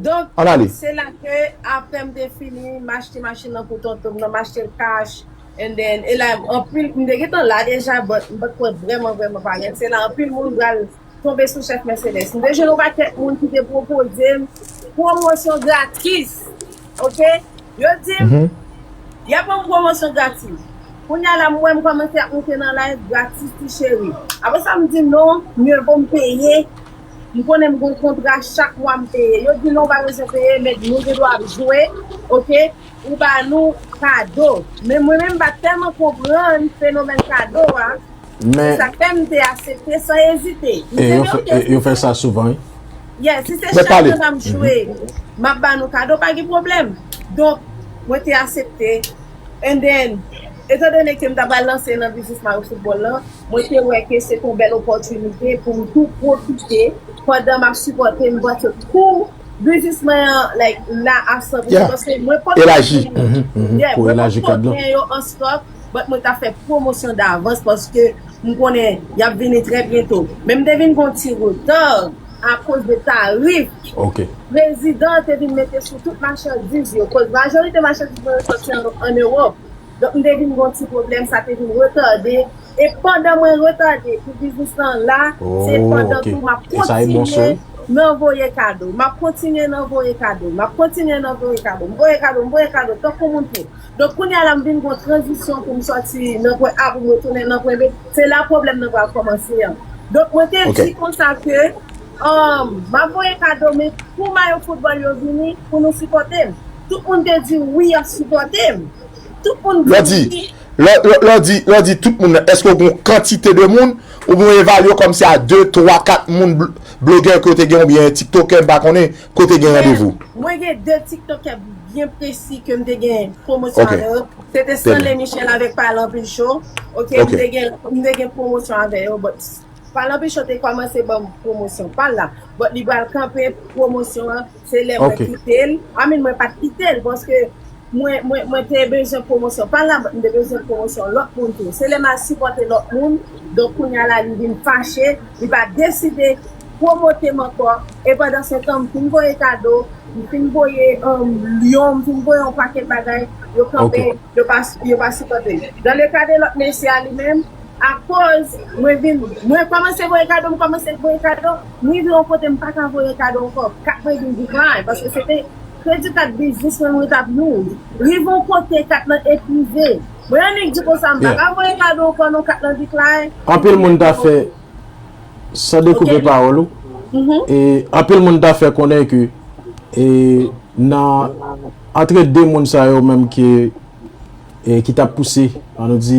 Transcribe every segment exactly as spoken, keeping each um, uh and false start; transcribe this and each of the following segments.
Donk, se la ke apre m te fini, m achte machin nan pou tonton m nan, m achte l cash. And then, e la, anpil, m te gentan la deja, but m pa t kwè vrèman, vrèman parèt. Se la, anpil moun pral tonbe sou chèf Mercedes. M te jwenn yon pakèt moun ki te pwopoze m pwomosyon gratis. Oke? Yo di m, y ap ban m pwomosyon gratis. Kounye a la, m wè m kòmanse ap moute nan live gratis, ti cheri. Apre sa, m di non, mye vo m peye. M konnen m gon kontra, chak mwa m peye. Yo di non, w pa bezwen peye, men nou gen dwa ap jwe, oke? Ou ba nou kado. Men mwen menm, m pa t tèlman konprann fenomèn kado a. Se sa k fè m te aksepte san ezite. M di, men oke, si se, yeah, si se chak mwa m jwe, m ap ba nou kado, pa gen pwoblèm. Donk, mwen te aksepte. And then, etandone ke m ta pral lanse nan biznis Mayo Foutbòl lan, mwen te wè ke se te yon bèl opòtinite pou m tou pwofite pandan m ap sipòte m, paske kou biznis mwen an, like, la a san pou san, paske mwen potko, yeah, mwen potko gen yo an stock, but mwen ta fè pwomosyon davans paske m konnen y ap vini trè byento. Men m te vin gon ti reta akoz de tarif prezidan an te vin mete sou tout machandiz yo, koz majorite machandiz mwen yo sòti an, an Ewòp. Donk, m te vin gon ti pwoblèm, sa te vin retade. E pandan mwen retade pou biznis lan la, se pandan tou m ap kontinye nan voye kado. M ap kontinye nan voye kado. M ap kontinye nan voye kado. M voye kado, m voye kado, tankou moun fou. Donk, kounye a la, m vin gon tranzisyon pou m sòti nan pwen A pou m retounen nan pwen B. Se la pwoblèm nan pral kòmanse an. Donk, mwen te di konsa ke, um, m ap voye kado, men pou mayo foutbòl yo vini, pou nou sipòte m. Tout moun te di wi, y ap sipòte m. Tout moun di wi. Lè w di, lè, lè, lè w di, lè w di tout moun nan, èske w gen yon kantite de moun, oubyen w evalye w kòmsi a de, twa, kat moun bl-, blogè ke w te gen, oubyen tiktokè, m pa konnen, ke w te gen randevou? Mwen gen de tiktokè byen presi ke m te gen pwomosyon avè yo. Se te Stanley Michel avèk Pale Anpil Show. Oke, m te gen, m te gen pwomosyon avè yo, but Pale Anpil Show te kòmanse ban m pwomosyon pa l la. But li pral kanpe pwomosyon an, se lè mwen kite l. I mean, mwen pa t kite l, paske mwen, mwen, mwen te bezwen pwomosyon pa l la, but m te bezwen pwomosyon lòt moun tou. Se lè m al sipòte lòt moun, donk kounye a la, li vin fache, li pa deside pwomote m ankò. E pandan se tan, m fin voye kado, m fin voye, um, lyon, m fin voye yon pakèt bagay, yo kanpe, yo pa, yo pa sipòte m. Dans le cas de lòt mesye a li menm, akoz mwen vin, mwen kòmanse voye kado, m kòmanse voye kado, m rive yon kote m pa ka voye kado ankò. Kat mwen vin decline, paske se te kredi kat biznis mwen mwen t ap use. Rive yon kote kat lan epuize. Mwen annik di konsa, m pa ka voye kado ankò non, kat lan decline. Anpil moun ta fè, san dekoupe pawòl ou, e anpil moun ta fè konnen ke, e nan, antre de moun sa yo menm ke, e ki t ap pouse, an nou di,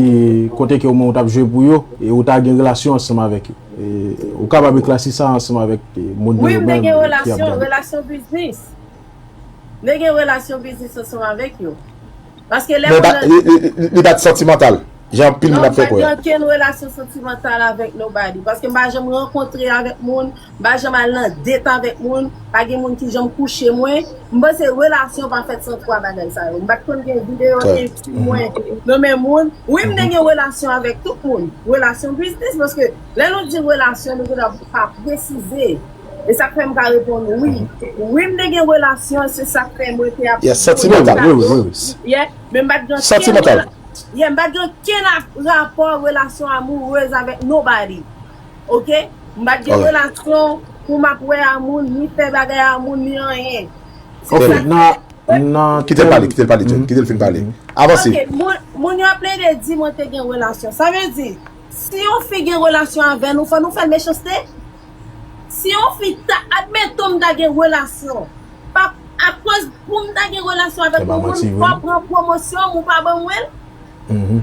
kote ke omwen ou t ap jwe pou yo, e ou ta gen relasyon ansanm avèk yo. E ou kapab eklèsi sa ansanm avèk, e, moun yo menm ki ap gade. Wi, m te gen relasyon, relasyon biznis. M te gen relasyon biznis ansanm avèk yo. Paske lè... Men pa, li, li, li, li pa t santimantal. Jan anpil moun ap fè kwè. Non, m pa gen okenn relasyon santimantal avèk nobody. Paske m pa janm rankontre avèk moun, m pa janm al nan date avèk moun, pa gen moun ki janm kouche mwen. M panse relasyon pa fèt san twa bagay sa yo. M pa t konn gen videyo entim mwen nan men moun. Wi, m te gen relasyon avèk tout moun. Relasyon biznis, paske lè nou di relasyon, nou gen dwa pa presize. E sa k fè m ka reponn wi. Wi, m te gen relasyon, se sa k fè mwen te ap... Yes, santimantal. Wi, wi, wi. Yeah, men m pa t gen okenn rela-, yeah, m pa t gen okenn ap-, rapò, relasyon amourez avèk nobody. Oke? M pa t gen relasyon pou m ap wè a moun, ni fè bagay a moun, ni anyen. Se sa k fè. Nan, nan... Kite l pale, kite l pale, kite l fin pale. Avanse. Oke, moun, moun yo ap plede di mwen te gen relasyon. Sa vle di, si yon fi gen relasyon avè nou, fò nou fè l mechanste? Si yon fi ta, admeton m ta gen relasyon, pa, akoz pou m ta gen relasyon avèk yon moun, fò w pran pwomosyon m, ou pa ban mwen l?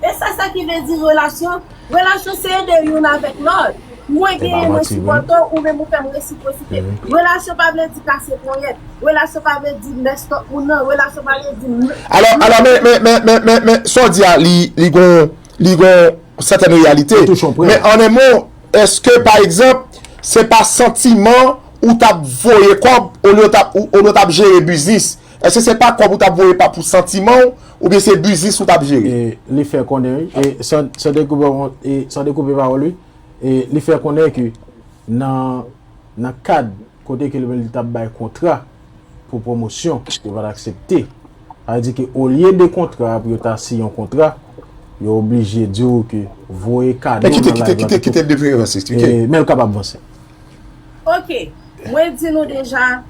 E sa, sa ki vle di relasyon? Relasyon se ede youn avèk lòt. Mwen genyen, mwen sipòte w, ou menm ou fè m resipwosite. Relasyon pa vle di kase ponyèt. Relasyon pa vle di mès lòt moun nan. Relasyon pa vle di m... Alò, alò, men, men, sa w di a, li, li gon, li gon sètèn reyalite. Men an en mo, èske, pa egzanp, se pa santiman ou t ap voye kòb olye w t ap, ou, olye w t ap jere biznis? Èske se pa kòb ou t ap voye pa pou santiman w, oubyen se biznis ou t ap jere? E li fè konnen, wi, e san, san dekoupe, e san dekoupe pawòl, wi, e li fè konnen ke nan, nan kad kote ke li menm li t ap bay kontra pou pwomosyon, yo pa t aksepte. Sa vle di ke olye de kontra, pou yo ta siyen yon kontra, yo oblije di w ke voye kado nan live la. Kite, kite, kite, kite de vanse, eksplike. Men l kapab vanse. Ok, mwen di nou deja,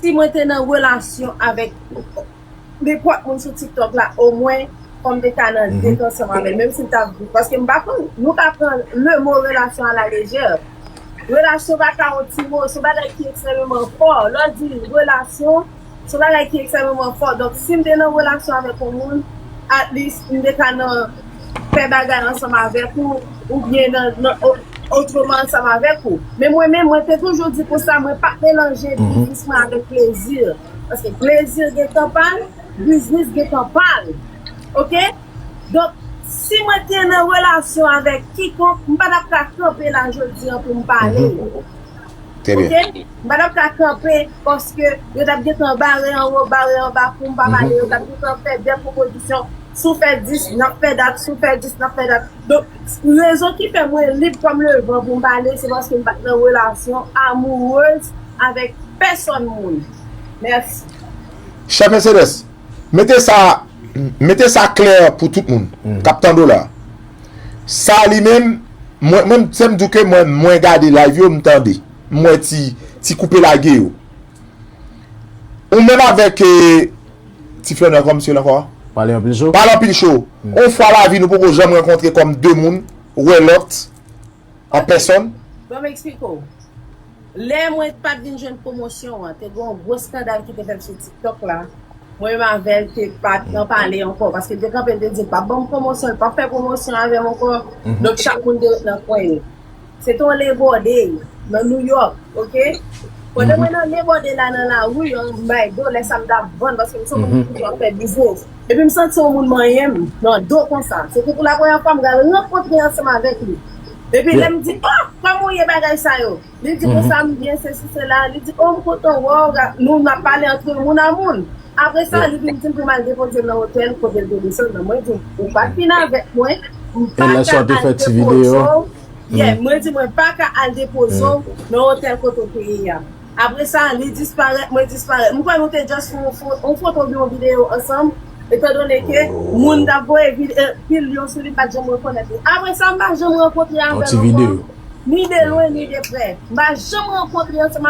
si mwen te nan relasyon avèk nenpòt moun sou TikTok la, omwen fò m te ka nan det ansanm avè l, menm si m ta, paske m pa konn, nou ka pran le mo relasyon a la lejè. Relasyon pa ka yon ti mo, se yon bagay ki ekstrèmeman fò. Lè w di relasyon, se yon bagay ki ekstrèmeman fò. Donk, si m te nan relasyon avèk yon moun, at least, m te ka nan fè bagay ansanm avèk ou, oubyen nan, nan otreman ansanm avèk ou. Men mwen menm, mwen te toujou di konsa, mwen pa melanje biznis mwen avèk plezi. Paske plezi gen tan pa l, biznis gen tan pa l. Ok? Donk, si mwen te nan relasyon avèk kikonk, m pa t ap ka kanpe la jodi an pou m pale. Trè byen. M pa t ap ka kanpe paske yo t ap gentan bare anwo, bare anba pou m pa pale. Yo t ap gentan fè de pwopozisyon. Si w fè dis, n ap fè dat. Si w fè dis, n ap fè dat. Donk, rezon ki fè mwen lib kòm levan pou m pale, se paske m pa t nan relasyon amourez avèk pèsòn moun. Mèsi. Chè Mercedes, mete sa, mete sa klè pou tout moun k ap tande w la. Sa li menm, mwen, mwen, se m di w ke mwen, mwen gade live yo, m tande. M wè ti, ti koupe lage yo. Ou menm avèk, eh, ti flannè, kòman misye rele ankò? Pale anpil cho. Pale anpil cho. On fwa lavi nou poko janm rankontre kòm de moun, wè lòt, an pèsòn. Ban m eksplike w. Lè mwen pa t vin jwenn pwomosyon an, te gen yon gwo eskandal ki te fèt sou TikTok la. Mwen menm avè l te pa t nan pale ankò. Paske l te kanpe, l te di l p ap ban m pwomosyon, l p ap fè pwomosyon avè m ankò. Donk, chak moun te ret nan kwen yo. Se te yon lebòde nan New York, ok? Pandan mwen nan lebòde la nan lari an, m bay do lè sa m t ap vann, paske m se yon moun ki toujou ap fè biznis. Epi m santi yon moun manyen m nan do konsa. Se te pou lapremyè fwa m pral rankontre ansanm avèk li. Epi lè m di, oh, kòman w ye bagay sa yo? Li di konsa m byen, sesi, sela. Li di, oh, m kontan wè w, nou n ap pale antre moun a moun. Apre sa, li vin di m pou m al depoze l nan otèl kote l te desann nan. Mwen di, ou pa t vin avèk mwen, m pa ka al depoze w. Yeah, mwen di mwen pa ka al depoze w nan otèl kote w te ye a. Apre sa, li disparèt, mwen disparèt. M kwè nou te just fè yon fo-, yon foto oubyen yon videyo ansanm, etandone ke moun t ap voye vi-, eh, pil yon sou li, m pa t janm rekonèt li. Apre sa, m pa janm rankontre avè l ankò, ni de lwen, ni de prè. M pa janm rankontre ansanm